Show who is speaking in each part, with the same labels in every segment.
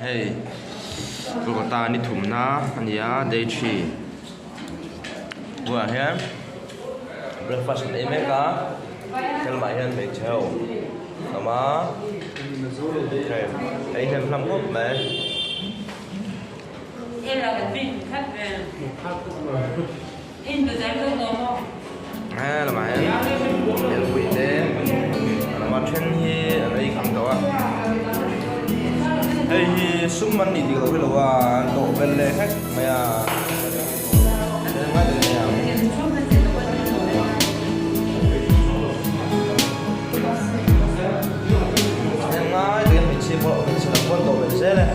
Speaker 1: Hei Kolkata ni thumna a ni a day three bulah hian breakfast an ei mek a helamah hian hmeichhe ho a awm a hei a inhnem hlawm khawp mai. He lamah hian elpui te a awm a then hi an ei kham tawh a hei hi sum an nih dik loh hi lo a an dawh vel leh hlek mai a ngai takin hmeichhia pawh hmeichhe lam pawh an dawh vel zel e.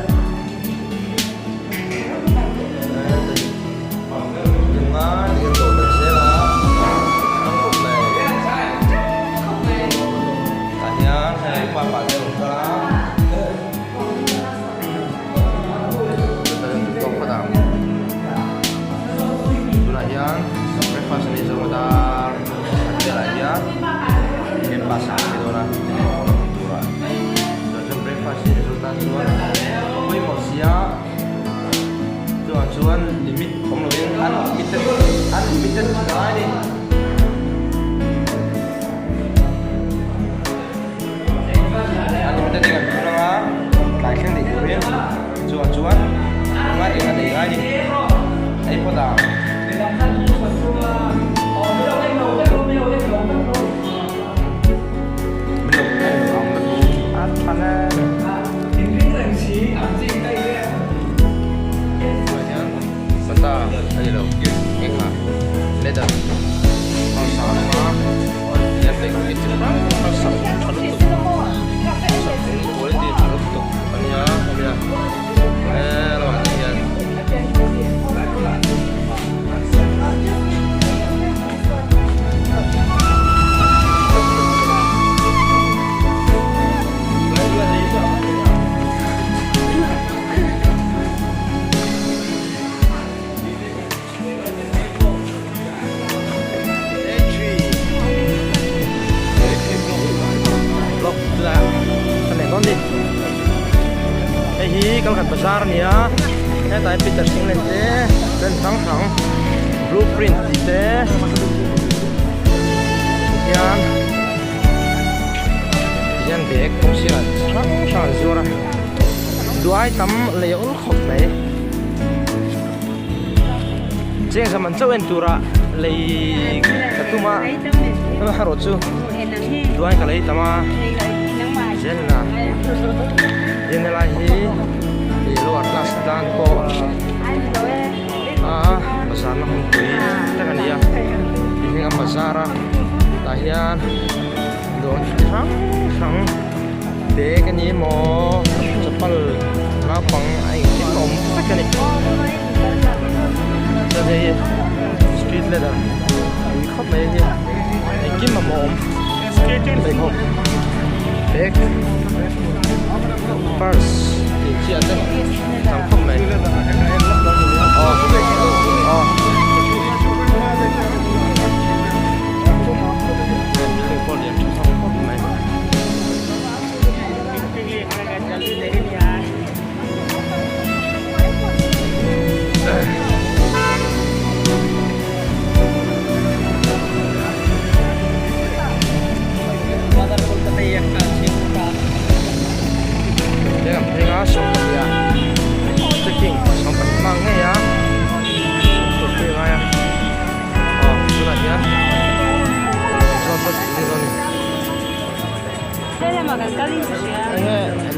Speaker 1: Pawimawh sia chuvang chuan limit awm lovin unlimited unlimited a ngai a ni. Unlimited in kan phur anga tlai thleng daih turin chuvang chuan ngai eng a nei ngai a ni hei phawt ang. Hei hi Kalkhat bazar a ni a hetlai Peter Singlen te brand hrang hrang blueprint tih te tihian tihian bag kawng sirah chi hrang hrang an zuar a duai tam lei awl khawp mai cheng zaman chauh en tura lei ka tum a amaherawh chu duai ka lei tam a zen a eng helai hi lower class tan pawh a bazar na hmun pui tak a ni a tih a bazar a tah hian dawr chi hrang hrang bag a ni emaw chapal naupang a engkim a awm vek a ni chuan hei street ladder pui khawp mai hi engkim a awm pheikhawk bag purse tih chi ah te tam khawp mai aw aw.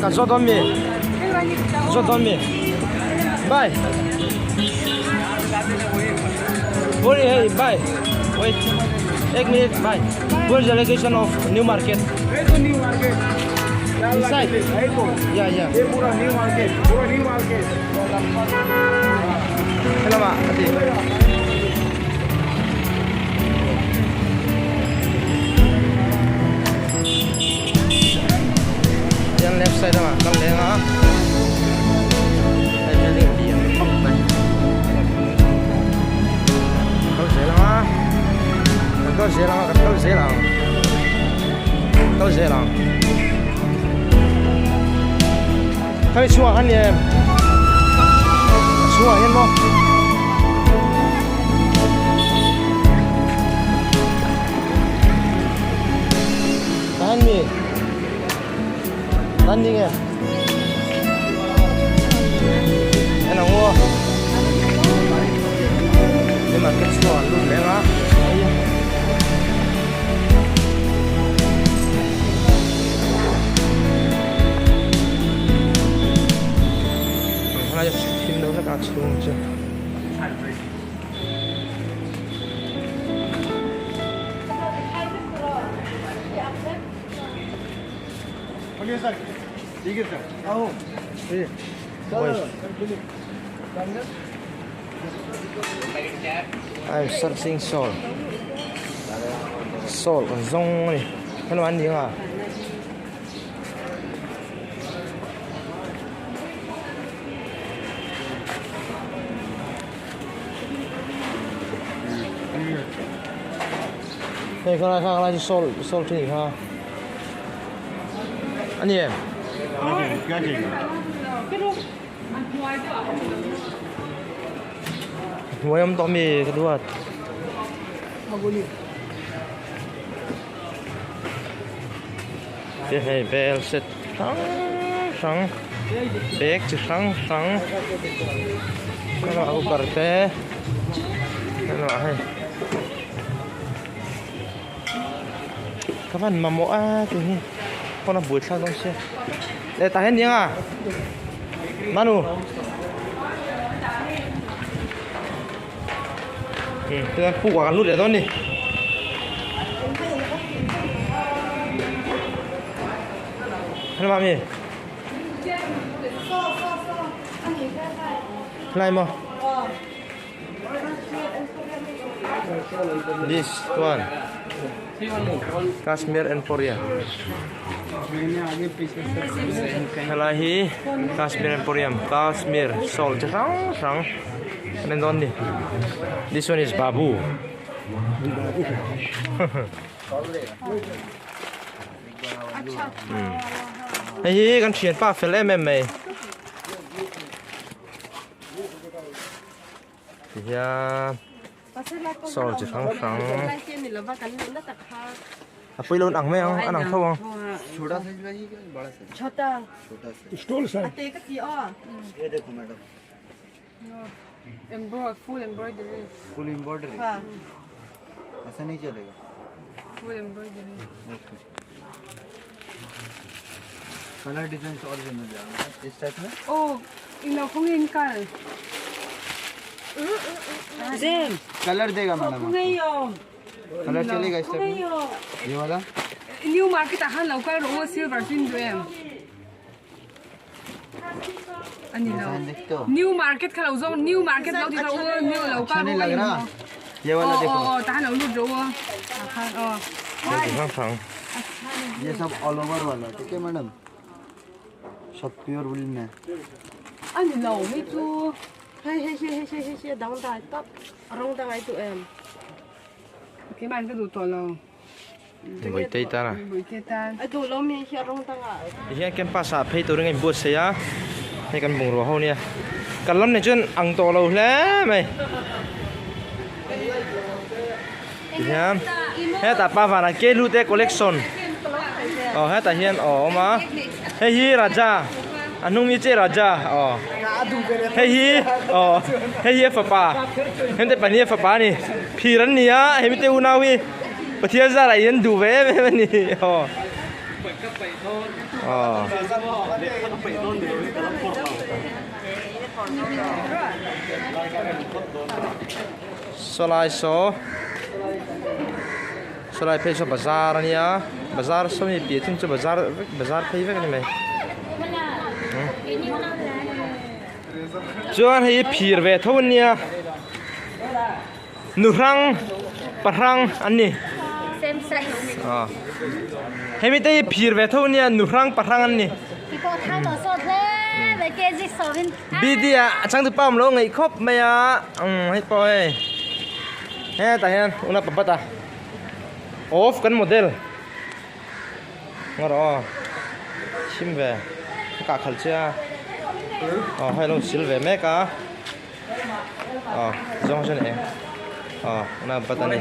Speaker 1: Kan zawt dawn mi? Zawt dawn mi? Bye. Hurry, hey, bye. Wait. Ek minute, bye. Where's the location of new market?
Speaker 2: New market.
Speaker 1: Inside. Yeah, yeah.
Speaker 2: ये पूरा new market पूरा new market
Speaker 1: Hello, ati. Hian left side lamah kal leng a hei building lian khawp mai kal zel ang a kan kal zel ang a kan kal zel ang kal zel ang. Khami chhungah khan ni em? A chhungah hian maw? Tahan mi? Tahan ni nge? En ang u. He market chhungah an lut reng a. Helai thim deuh hlek a chhung chu. I'm searching shawl shawl kan zawng a ni hello an ni ang a. Hei kha lai kha lai chu shawl shawl thin kha a ni em. Hnuai awm tawh mi ka duat. Te hei bel set hrang hrang bag chi hrang hrang hello kar te hello hei ka van mamawh a tih hi pawn a buaithlak dawn sia leh tah hian ni ang a manu tichuan puk ah kan lut leh dawn a ni hello mami helai maw. This one Kashmir Emporium Helai hi Kashmir Emporium Kashmir shawl chi hrang hrang an en dawn a ni This one is Babu Hei hi kan thianpa fel em em mai. Tihian sawl chi hrang hrang a pui lo an ang mai ang an ang tho ang. Hrang hrang. Vaitei tan a. Tihian campus ah phei turin a inbuatsaih a, hei kan bungrua ho nia. Kan lam nen chuan ang tawh lo hle mai. Tihian hetah pa vanah Kelu te collection aw hetah hian aw awm a. Hei hi Raja a hnung mi che Raja aw hei hi aw hei hi a fapa hengte pahnih a fapa a ni phir an ni a hemi te unau hi. Pathian zarah hian duh ve em em a ni aw. Aw. Sawlai saw sawlai phei saw bazar a nia bazar sawmi piah thung chu bazar vek bazar phei vek a ni mai chuan hei hi phir ve tho a nia. Nu hrang pa hrang an ni.
Speaker 3: Same size.
Speaker 1: Aw. Hemi te hi phir ve tho nia nu hrang pa hrang an ni.
Speaker 3: Ti pawh thau tawh sawt hle mai kg sawmin.
Speaker 1: BD ah a changtu pa awm lo ngaih khawp mai a. Umm hei pawh hei. Hetah hian una papat a. Off kan model. Ngaw rawh aw. Chhim ve. Ka kah khalh che a. Aw hei lo sil ve mek a aw zawng chuan eng aw na bat a ni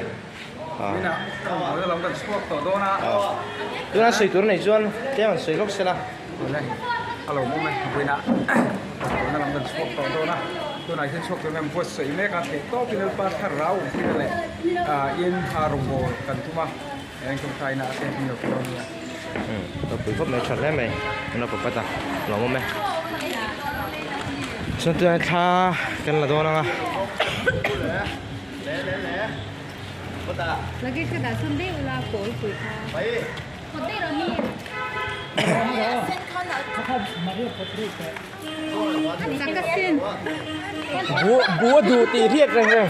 Speaker 1: aw aw tuna sawi tur nei chuan tlem an sawi lawk sela.
Speaker 2: A lo awm e vawiinah tuna lam kan chhuak tawh dawn a tunah hian chhuak tur hian buatsaih mek a theih tawpin Lalpa thlarau awmpuina leh in rawngbawl kan tum a. Eng tawngtai na te hming lo pawh ania.
Speaker 1: Umm ropui khawp mai tha hle mai an rawn pat a lawmawm e. Chuan tunah hian thla kan la dawn ang a. Buh buh a duh tih hriat reng reng.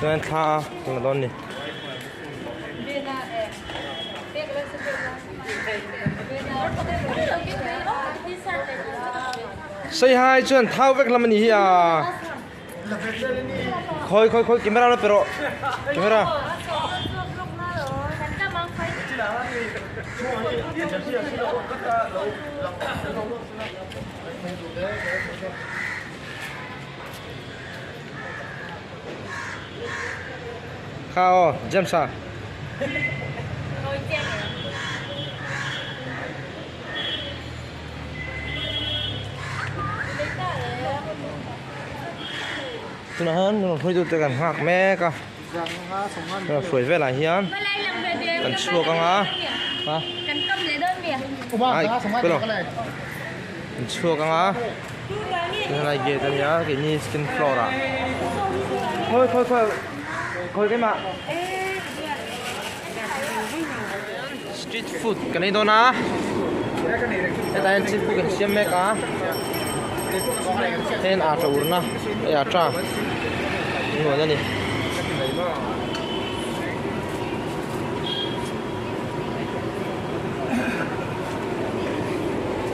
Speaker 1: Chuan thla a la dawn ni. Saiha hi chuan thau vek lam a ni hi a. Khawi khawi khawi camera la pe rawh camera. Kha aw James a. Tunah hian rawn hruaitute kan nghak mek a rawn hruai velah hian kan chhuak ang a ai pawh kan chhuak ang a helai gate a nia keini second floor ah khawi khawi khawi khawi keimah street food kan ei dawn a hetah hian street food kan siam mek a hei an atta urna hei atta nuan a ni.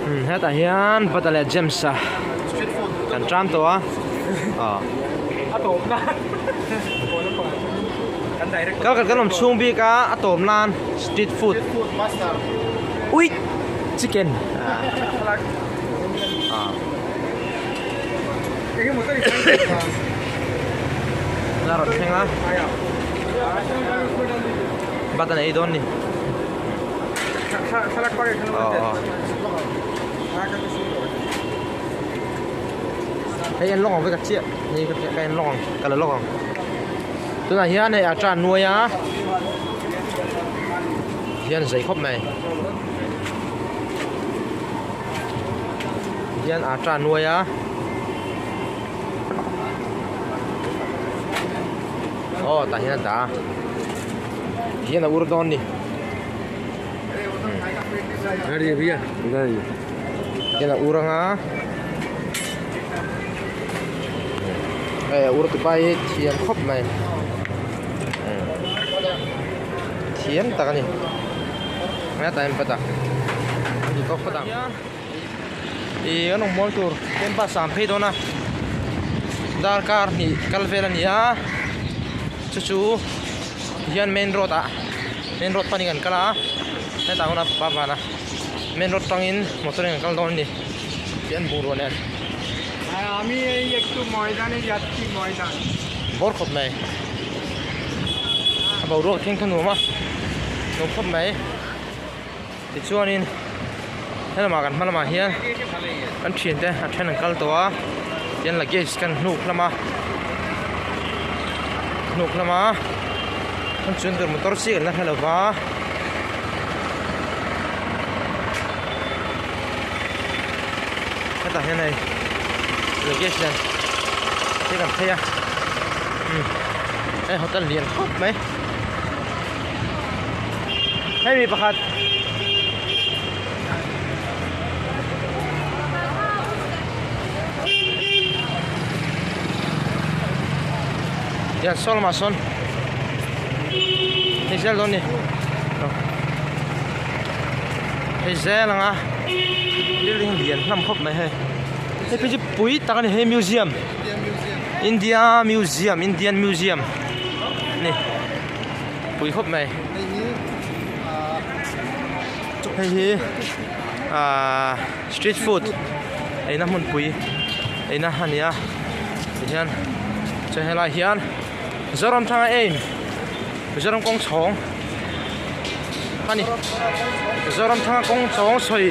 Speaker 1: Hmm hetah hian Bata leh James a kan tram tawh a aw kal kan awm chhung bik a a tawp nan street food uih chicken ah la rawn thleng a Bata an ei dawn ni. Hei en lawk ang vek a chiah hei ka en lawk ang ka la lawk ang tunah hian hei a tan nuai a hian zei khawp mai hian a tan nuai a aw tah hian a dah a hian a ur dawn a ni. Hian a ur anga hei a ur tupa hi thiam khawp mai thiam tak a ni hetah hian pat a an ti tawk phawt ang ih an awm mawi tur campus ah an phei dawn a darkar hnih kal vel a ni a chu chu hian main road ah main road panin an kal a hetah hunah pa vana main road tangin motor in an kal dawn a ni tih an bungrua nen bawr khawp mai a boruak thleng kha nuam a nuam khawp mai tichuanin helamah kan hma lamah hian kan thiante a then an kal tawh a tian luggage kan hnuk hlawm a hnuk hlawm a kan chuan tur motor chi kan la hre lova. Hetah hian hei Luggage nen te kan phei a umm hei hotel lian khawp mai hei mi pakhat hian saw lamah sawn hei zel dawn a ni hei zel ang a building lian hlawm khawp mai hei hei phei chu pui tak a ni hei museum India museum Indian museum a ni pui khawp mai hei hi ahh street food eina hmunpui eina a ni a tihian chuan helaiah hian Zoramthanga aim Mizoram kawng chhawng a ni Zoramthanga kawng chhawng sawi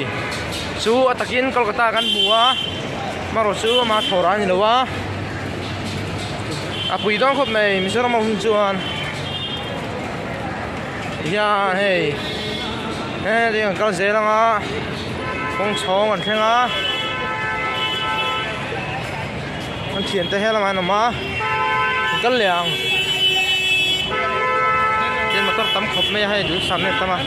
Speaker 1: chu a takin Kolkata kan hmu a amaherawh chu ama thawrah a ni lo a a pui dawn khawp mai Mizoram a hun chuan hian hei heti an kal zel ang a kawng chhawng an thleng a an thiante helamah an awm a an kal leh ang tin motor tam khawp mai a hei duhsam em tam a.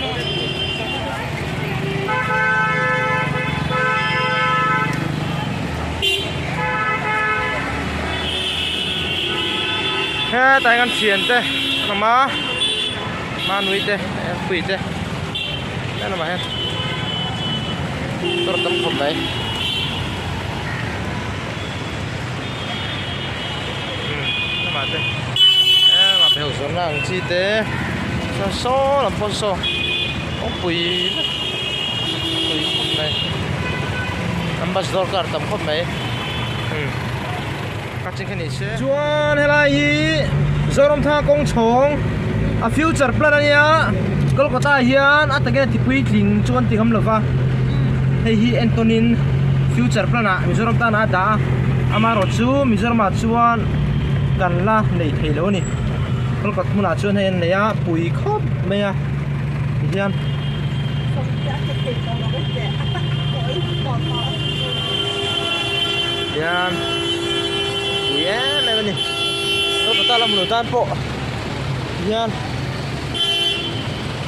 Speaker 1: Hetah hian kan thiante an awm a Manui te Puii te helamah hian motor tam khawp mai. Lamah te lamah pheuh zawrhna ang chi te chuan saw lam pawh saw kawngpui vek pui khawp mai an bus dawr kar tam khawp mai umm ka chin kha ni se chuan helai hi Zoramthanga kawng chhawng a future plan a nia Kolkata ah hian a takin a ti puitling chu an ti ngam lova hei hi entawnin future plan ah Mizoram tan ah a dah a amaherawh chu Mizoram ah chuan kan la nei thei lo a ni Kolkata hmunah chuan hei an nei a pui khawp mai a tihian. Tihian pui em em a ni Kolkata lam hmuh tan pawh tihian.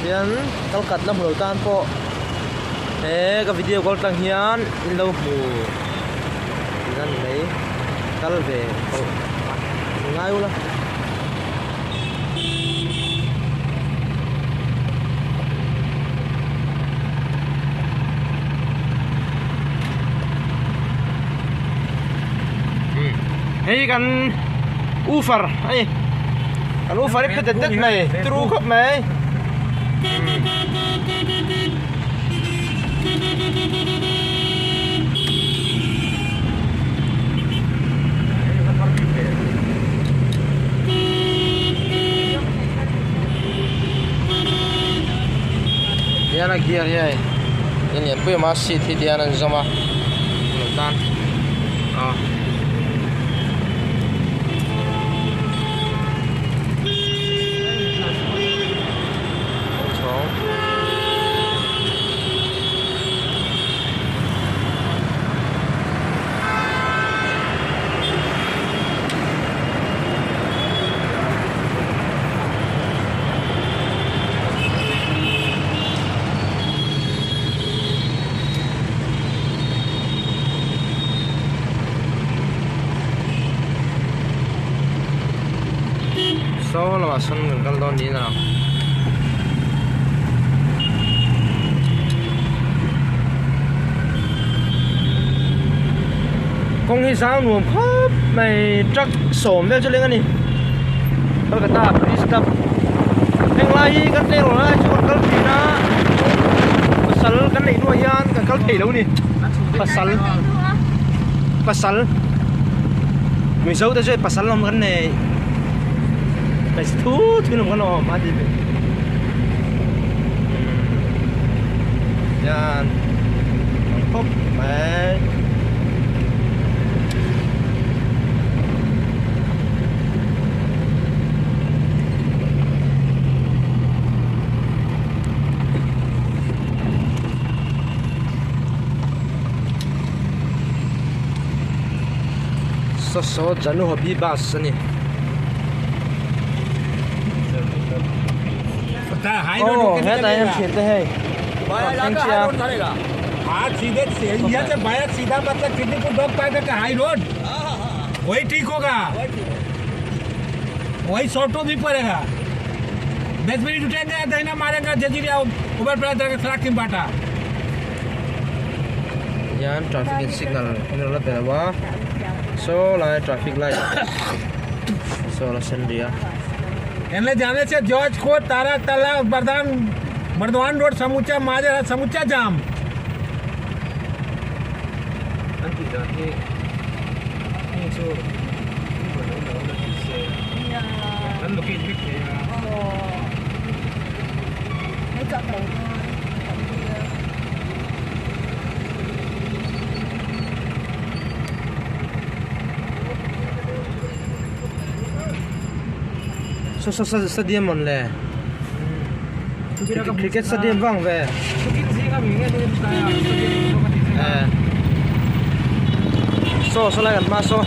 Speaker 1: Hian kalkat la hmu lo tan pawh he ka video kal tlang hian in lo hmu tihna ni mai kal ve tawh ngai ula. Hei kan ufar a ni. Kan ufar hi phe det det mai turu khawp mai. Hian a gear hi hei in lianpui awm a seat hi tihian an zawm a lo tan a. Saw lamah sawn kan kal dawn niin a lang. Kawng hi zau nuam khawp mai truck sawm vel chu leng a ni. Kolkata police club henglai hi kan tleirawl lai chu kan kal thin a pasal kan neih hnuah hian kan kal thei lo a ni pasal pasal mizo te chu pasal awm kan nei hmeichhe thu thu in awm kan awm a ti ve hian khawp mai. Saw saw Janu Hobby bus a ni. Aw hetah hian thian te hei rawn thleng chiah a. Hian traffic in signal an rawn la pe lo a saw lai traffic light saw la sen ri a. An tih dan hi heng chu an locate vek thei a. Saw saw saw stadium mawn le cricket stadium vang ve eh saw saw lai kan hma saw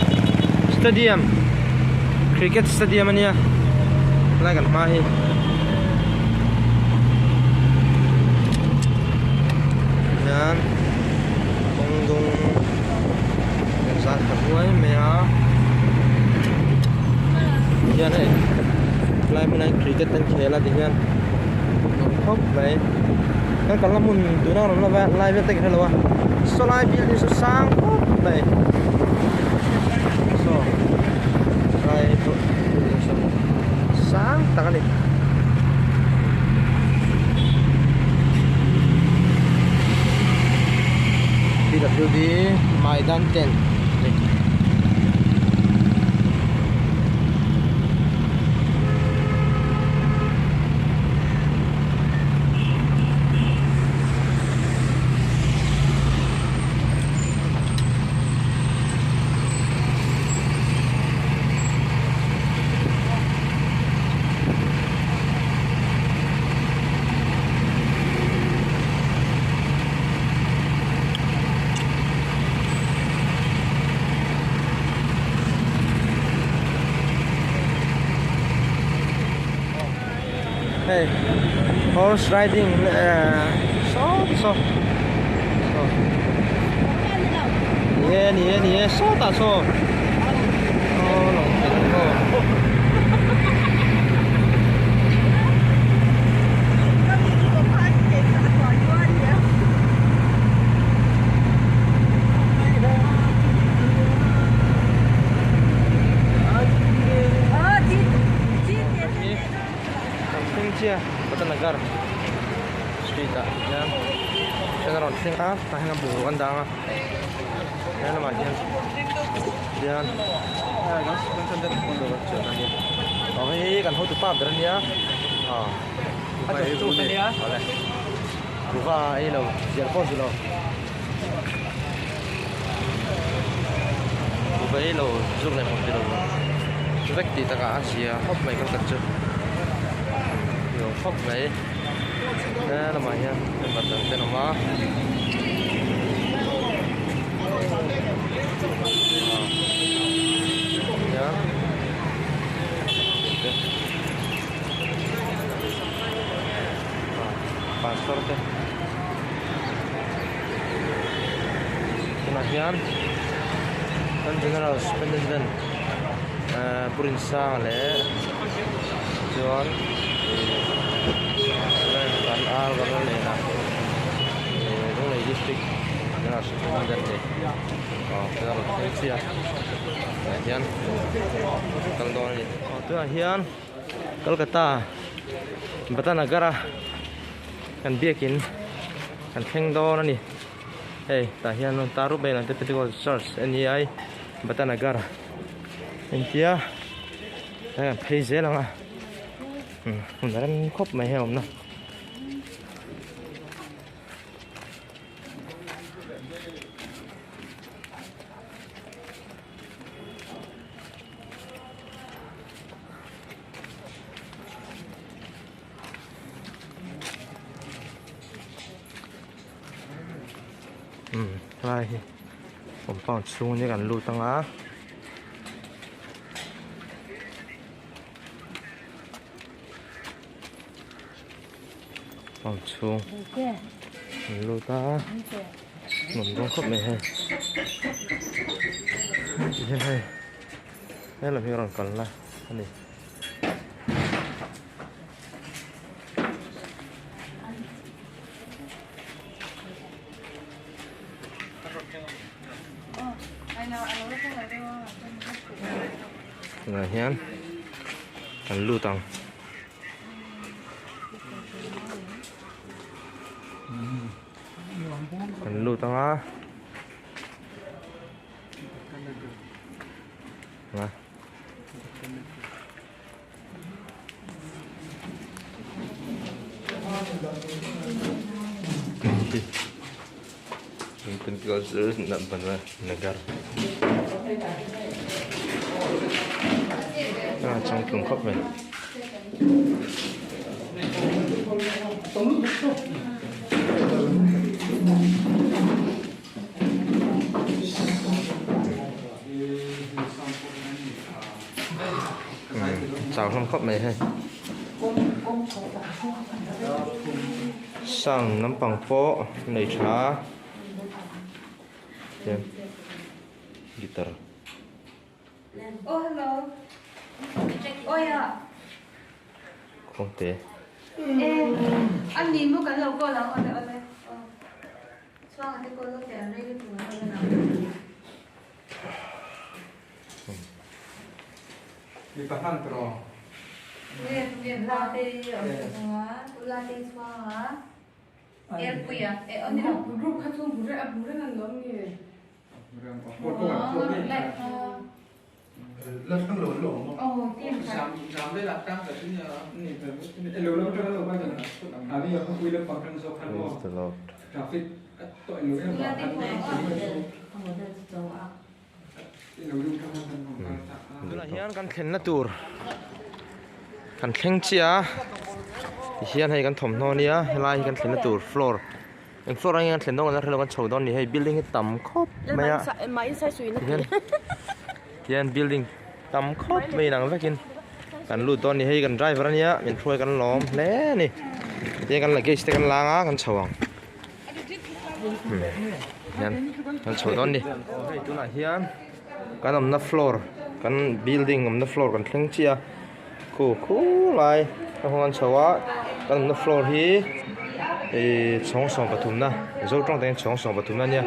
Speaker 1: stadium cricket stadium ania lai kan hma hi. Hian kawng dung kan zat ta huai mai a hian hei helai hmunah hian cricket an khel a tihian nuam khawp mai kan kalna hmun tuna kan awm lai vel te ka hrelo a saw lai building saw sang khawp mai saw lai building saw sang tak a ni. PWD Maidan tent a ni. Hei horse riding eh saw saw saw ni e ni e ni e sawtah saw aw lo Patanagar street ah hian then a rawn thleng a tah hian a bungrua an dang a he lamah hian hian aw hei hi kan hotu pa ber ania aw awle kuhva ei lo zial pawh zu lo kuhva ei lo zuk leh hmawm ti lo vek tih takah a zia khawp mai kan khat chu nuam khawp mai he lamah hian member dang te an awm a. Pastor te tunah hian kan general superintendent ehh Pu Rinsanga leh chuan kan ar Vanlalnena ehh Lunglei district general superintendent te aw te a rawn thleng chiah a tah hian kal dawn a ni aw tunah hian Kolkata Batanagar a kan biakin kan thleng dawn a ni hei tah hian rawn tar rup mai ang te Pentecost Church a ni ai Batanagar engtia hei an phei zel ang a hmun a rem khawp mai hei a awmna. Umm helai hi compound chhung ania kan lut anga. Farm chhung an lut a nuam dawn khawp mai hei tihian hei helam hi a rawn kalna a ni. Tunah hian kan lut ang. Kan lut ang a. Nga. Nagar a changtlung khawp mai. Chau hlawm khawp mai hei sound lampang pawh nei tha tian guitar kawngte. Praise the Lord. Tunah hian kan thlenna tur kan thleng chiah a tihian hei kan thawmhnaw ania helai hi kan thlenna tur floor eng floor ah nge kan thlen dawn kan la hrelo kan chho dawn a ni hei building hi tam khawp mai a tihian tihian building tam khawp mai inang vekin kan lut dawn a ni hei kan driver ania min hruai kan lawm hle a ni tihian kan luggage te kan lang a kan chho ang. Hian kan chho dawn ni hei tunah hian kan awmna floor kan building awmna floor kan thleng chiah a khu khu lai a hung an chho a kan awmna floor hi ihh chhawng 13 na mizo tawng takin chhawng 13 na ania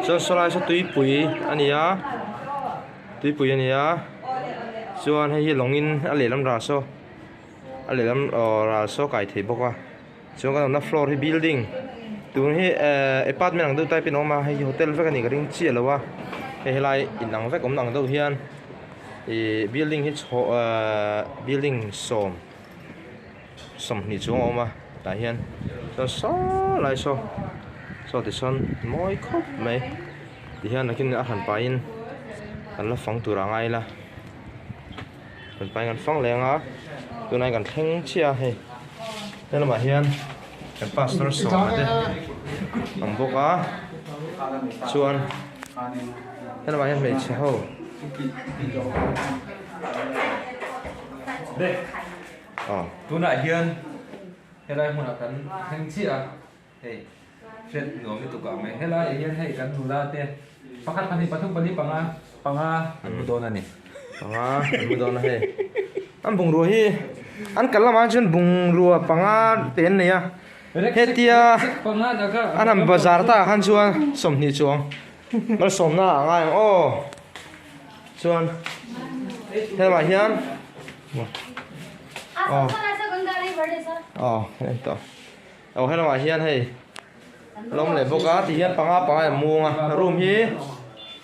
Speaker 1: chuan saw lai saw tuipui a ni a tuipui a ni a chuan hei hi lawngin a lehlam ral saw a lehlam aw ral saw kai thei bawk a. Chuan kan awmna floor hi building tun hi ehh apartment ang deuh type in a awm a hei hi hotel vek a nih ka ring chiah lo a hei helai in ang vek awm ang deuh hian ihh building hi chho ehh building sawm sawmhnih chuang a awm a tah hian chuan saw lai saw saw tichuan mawi khawp mai tihian nakin a hran pahin kan la fang tur a ngai ila hran pahin kan fang leh ang a tunah hian kan thleng chiah a hei. He lamah hian kan pastor sawma te ang bawk a chuan he lamah hian hmeichhe ho
Speaker 2: aw tunah hian helai hmunah kan thleng chiah a hei hriat nuam lutuk ah mai helaiah hian hei kan nula te pakhat pahnih pathum pali panga panga an mu dawn a ni
Speaker 1: panga an mu dawn a hei an bungrua hi an kal lamah chuan bungrua panga te an nei a hetia an han bazar takah khan chuan 20 chuang malsawmna ah a ngai ang aw chuan helamah hian aw aw en tawh. Aw helamah hian hei lawm leh bawk a ti hian panga panga in muang a room hi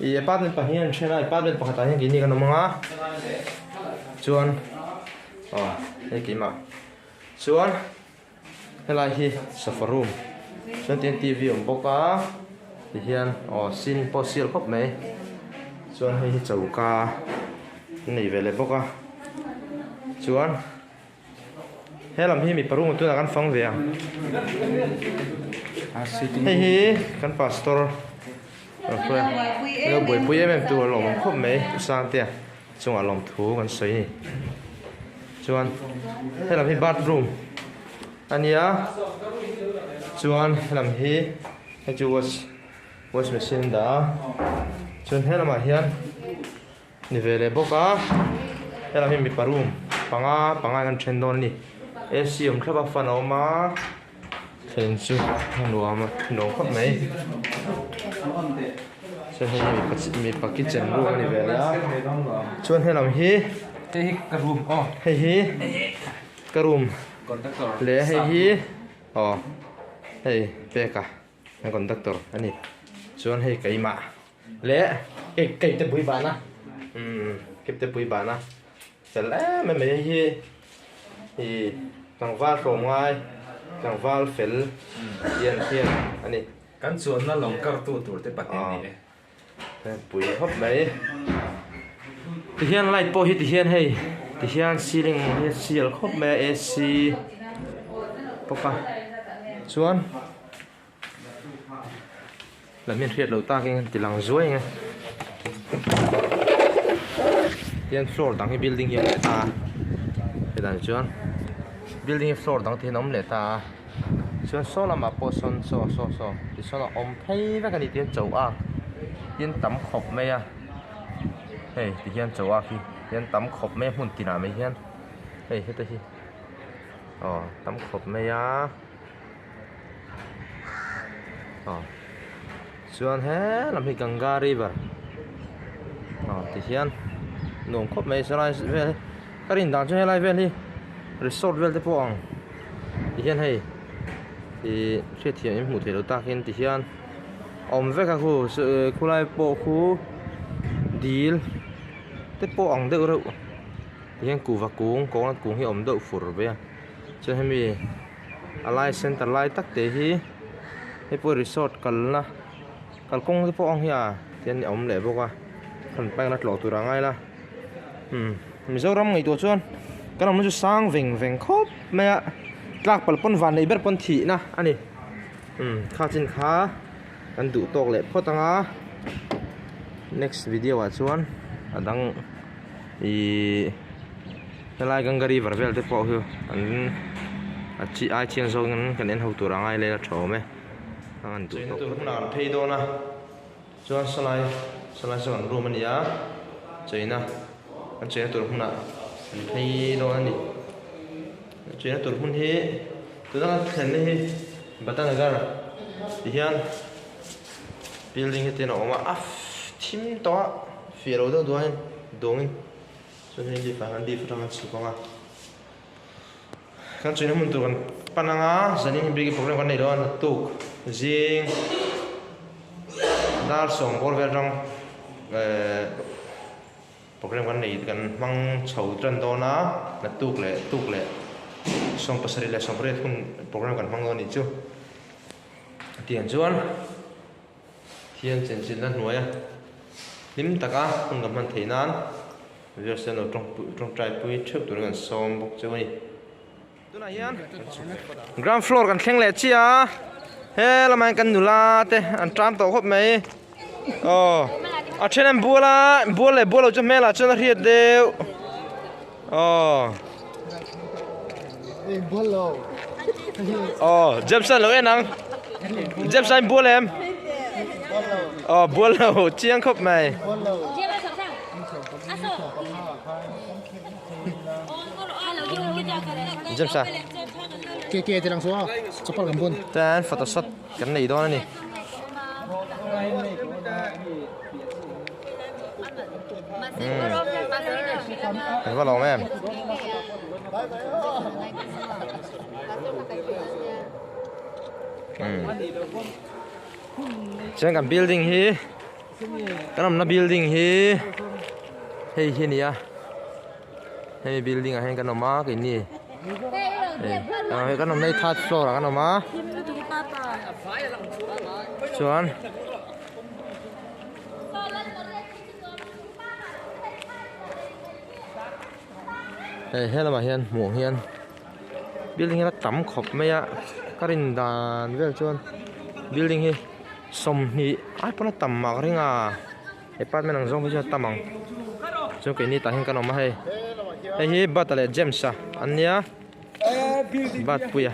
Speaker 1: ih apartment pahnih a in then a apartment pakhatah hian keini kan awm ang a chuan aw hei keimah chuan helai hi sofa room chuan tihian t v a awm bawk a tihian aw ceiling pawh a sial khawp mai chuan hei hi choka a nei ve leh bawk a chuan. He lam hi mipa room tunah kan fang ve ang. Hei hi kan pastor lo buaipui em em tu a lawm awm khawp mai u Sangtea chungah lawmthu kan sawi a ni. Chuan he lam hi bathroom. A nia chuan helam hi hei chu wash wash machine a dah a chuan helamah hian ni ve leh bawk a helam hi mipa room panga panga in an then dawn a ni A_C awm thlap a fan a awm a thlen chu a nuam a nuam khawp mai chuan hei hi mipa mipa kitchen room a ni ve leh a chuan helam hi hei hi. Ka room leh hei hi aw hei peka a conductor a ni chuan hei keimah leh cake cake te pui bana umm cake te pui bana fel em em mai hei hi ih tlangval hlawm ngai tlangval fel hian hian a ni.
Speaker 2: Kan chuanna lawng kartu tur te pahnih a ni e.
Speaker 1: Pui khawp mai tihian light pawh hi tihian hei tihian ceiling hi a sial khawp mai a AC bawk a chuan lam hian hriat loh takin an ti lang zuai ang e tihian floor dang hi building hi a awm leh ta a hetah chuan building hi floor dang te hian a awm leh ta a. Chuan saw lamah pawh sawn saw saw saw tisawn a awm phei vek a ni tihian cho ak tin tam khawp mai a hei tihian cho ak hi tihian tam khawp mai a hmun tinah mai hian hei heta hi aw tam khawp mai a aw chuan he lam hi ganga river aw tihian nuam khawp mai sawlai vel hi ka rin dan chu helai vel hi resort vel te pawh ang. Tihian hei ih hriatthiam in hmuh theih loh takin tihian a awm vek a khu khulai pawh khu dil te pawh ang deuh reuh tihian kuhva kung coconut kung hi a awm deuh fur mai a chuan hemi a lai center lai tak te hi hei pawh resort kalna kalkawng te pawh ang hi a tihian a awm leh bawk a han pan a tlawh tur a ngai la umm Mizoram ngaihtuah chuan kan awmna chu sang veng veng khawp mai a tlak palh pawn van neih ber pawn thihna a ni umm kha chin kha kan duh tawk leh phawt ang a next video ah chuan a dang ihh helai ganga river vel te pawh hi an a chi ai chiang zawk in kan en ho tur a ngai leh a tha awm e a han duh tawk phawt ang phei dawn a. Chuan sawlai sawlai saw kan room a ni a cheina kan cheina tur hmunah an phei dawn a ni cheina tur hmun hi tuna kan thlenna hi Batanagar ti hian building hi ten a awm a a thim tawh a fiah lo deuh duain dawngin chuan hei lift ah hian lift atang an chhuk ang a. Kan chawina hmun tur kan pan ang a, zanin hi bik program kan nei lo a, naktuk zing dar sawm bawr vel atang ehh program kan nei kan hmang chho tan dawn a, naktuk leh tuk leh 17 leh 18 hun program kan hmang dawn a nih chu. Tiang chuan thian chenchilhna hnuaia hlim taka hun kan hman theih nan Viewers ten lo tawngtai pui theuh turin kan sawm bawk cheu a ni. Tunah hian ground floor kan thleng leh chiah a, he lamah hian kan nula te an ṭam tawh khawp mai. Aw a then an bual a, bual leh bual lo chu hmelah chuan a hriat deuh. Aw aw James an lo en ang, James a in bual em? Aw bual lo chiang khawp mai. James a.
Speaker 4: Ke ke ti lang chu a chapal kan bun.
Speaker 1: Chuan photo shot kan nei dawn a ni. Kan va lawm em. Chuan kan building hi Kan awmna building hi hei hi a ni a hemi building ah hian kan awm a keini hei kan awmna hi third floor ah kan awm a chuan hei helamah hian hmuh ang hian building hi a tam khawp mai a ka rin dan vel chuan building hi. 20 ai pawn a tam mak ring a apartment ang zawng phei chuan a tam ang chuan keini tah hian kan awm a hei hei hi bata leh James a an nia. Bat puia.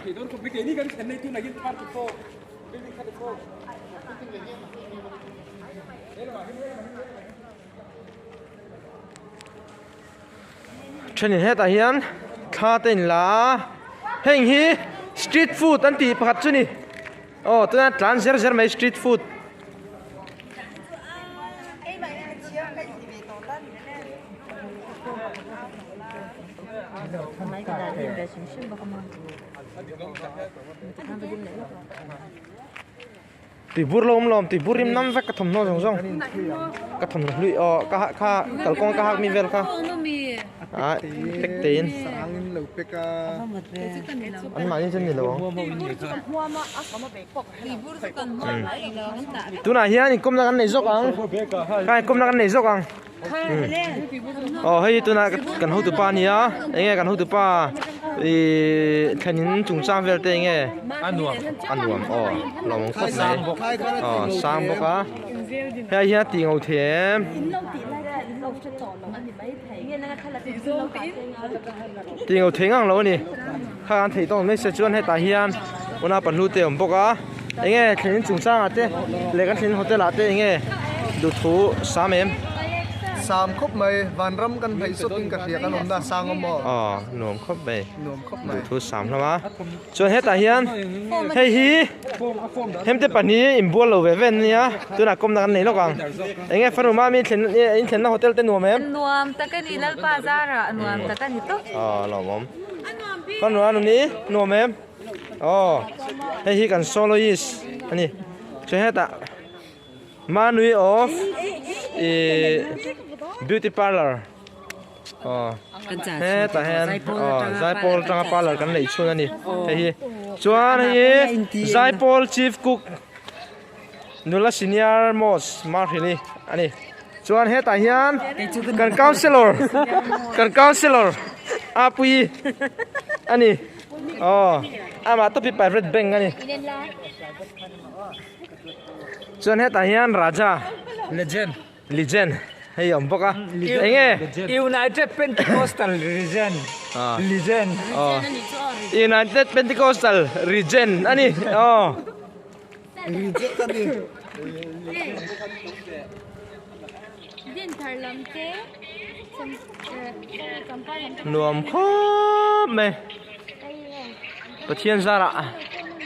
Speaker 1: Thenin hetah hian thla te in la a heng hi street food an tih pakhat chu ni aw tuna tlan zer zer mai street food. Tui bur lo awm lo tui bur rim nam vek ka thawmhnaw zawng zawng ka thawmhnaw hlui aw ka hak kha kalkawng ka hak mi vel kha ah pek tein an mahni chu ni lo ang tunah hian inkawmna kan nei zawk ang kha inkawmna kan nei zawk ang. Aw hei tuna kan hotupa a nia enge kan hotupa ihh thlenin chungchang vel te enge a nuam a nuam aw lawm ang khawp mai aw sang bawk a hei hian a tih ngo thei em tih ngo thei ngang lo a ni kha kan theih tawk mai se chuan hetah hian unau pahnih te a awm bawk a. Enge thlenin chungchang ah te leh kan thlenin hotel ah te enge duhthu sam em?
Speaker 5: Sam khawp mai, vanram kan hnaih sawt in ka hria kan awmna sang awm aw.
Speaker 1: Aw nuam khawp mai,
Speaker 5: Nuam khawp mai.
Speaker 1: Duhthu sam hlawm a. Chuan hetah hian hei hi hemte pahnih inbual lo ve ve an nia, tunah kawmna kan nei lawk ang. Enge Faruma mi thlen in thlenna hotel te nuam em?
Speaker 6: Nuam tak a ni Lalpa zarah nuam tak a ni tawp.
Speaker 1: Aw lawmawm. Faruma nuni nuam em? Aw hei hi kan soloist a ni chuan hetah Manui of ihh beauty parlour aw hetah hian aw zaipawl atanga parlour kan neih chhun a ni hei hi chuan hei hi zaipawl chief cook nula senior most Marhili a ni chuan hetah hian kan councellor kan councellor Apuii a ni. Aw amah tawp hi private bank a ni chuan hetah hian Raja
Speaker 2: Legend
Speaker 1: Legend hei a awm bawk a eng nge
Speaker 2: United Pentecostal Legend Legend
Speaker 1: aw United Pentecostal Regent a ni aw
Speaker 5: Reject a ni.
Speaker 1: Nuam khawp mai Pathian zarah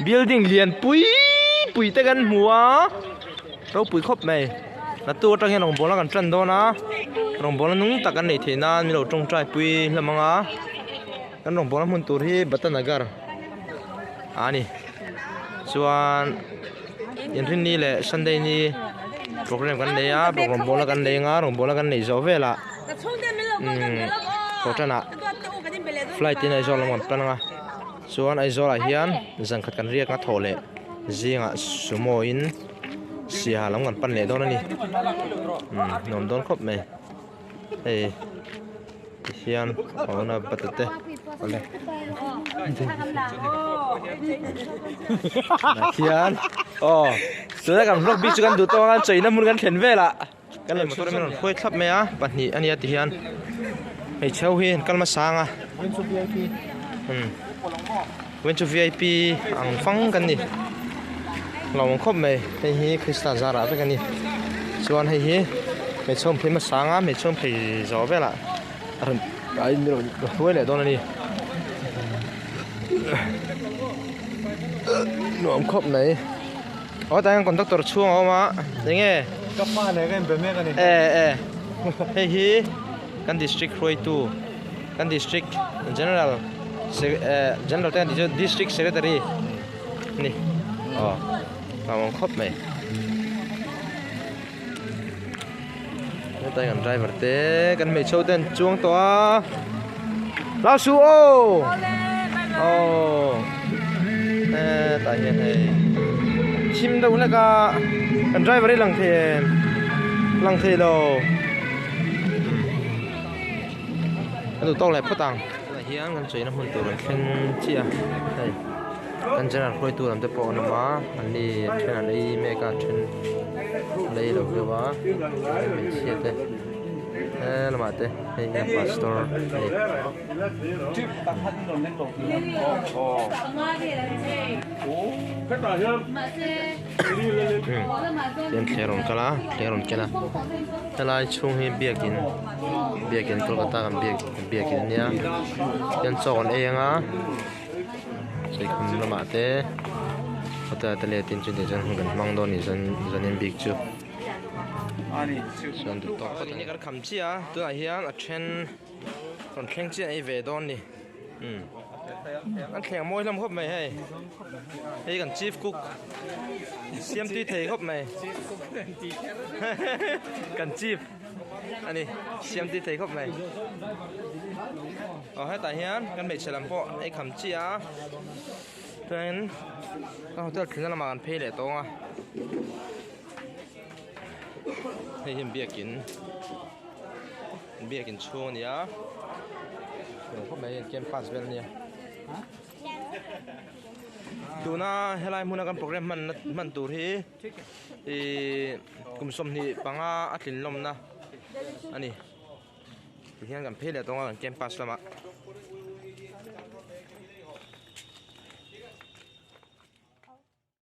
Speaker 1: building lian pui pui te kan hmu a ropui khawp mai naktuk atang hian rawngbawlna kan tan dawn a rawngbawlna nung tak kan neih theih nan min lo tawngtai pui hlawm ang a kan rawngbawlna hmun tur hi Batanagar a ni chuan. Inrinni leh Sunday ni program kan nei a rawngbawlna kan nei anga rawngbawlna kan neih zawh velah umm thawhtanah flight in Aizawl lam kan pan anga chuan Aizawl ah hian zan khat kan riak a thawh leh zingah sumo in Siaha lam kan pan leh dawn a ni umm nuam dawn khawp mai hei. Tihian a awm a bata te awle hian aw tuna kan vlog bik chu kan duh tawk ang a chaina hmun kan thlen velah kan lo motor in a rawn hruai thlap mai a pahnih a nia tihian hmeichhe ho hi an kal hmasa ang a umm wen chu vip ang fang kan ni hlauhawm khawp mai hei hi krista zarah vek a ni chuan hei hi hmeichhe awm phei hmasa ang a hmeichhe awm phei zawh velah a rawn a in rawn hruai leh dawn a ni nuam khawp mai aw tah hian conductor chhung a awm a enge
Speaker 5: ka pa nen ka inbe mek a ni
Speaker 1: e e hei hi kan district hruaitu kan district general general te an tih chu district secretary a ni aw a awm khawp mai hetlai kan driver te kan hmeichhe ho te an chuang tawh a hlau suh aw aw hetah hian hei thim deuh hlek a kan driver hi lang thei em lang thei lo. A duh tawk leh phawt ang tunah hian kan chawina hmun tur an thleng chiah a hei kan general hruaitu lam te pawh an awm a an ni a then an ei mek a a then an ei lo deuh a hmeichhia te. He lamah te hei hian pastor a ni. Tihian thler rawn kal a thler rawn ken a helai chhung hi biakin biakin Kolkata kan biak biakin a nia tihian chaw an ei ang a saikhum lamah te hotel ah te let in chutah chuan hun kan hmang dawn a ni zan zanin bik chu. Chuan duh tawk phawt a ni. Kan kham chiah a tunah hian a then rawn thleng chiah ei ve dawn ni umm an thleng mawi hlawm khawp mai hei hei kan chief cook siam tui thei khawp mai kan chief a ni siam tui thei khawp mai aw hetah hian kan hmeichhe lam pawh ei kham chiah a chuanin kan hotel thlenna lamah kan phei leh tawng a. Hei hi biakin biakin chhung a ni a nuam khawp mai campus vel a nia tuna helai hmuna kan program hman hman tur hi ihh kum 25 a tlin lawmna a ni tihian kan phei leh tawng a kan campus lamah.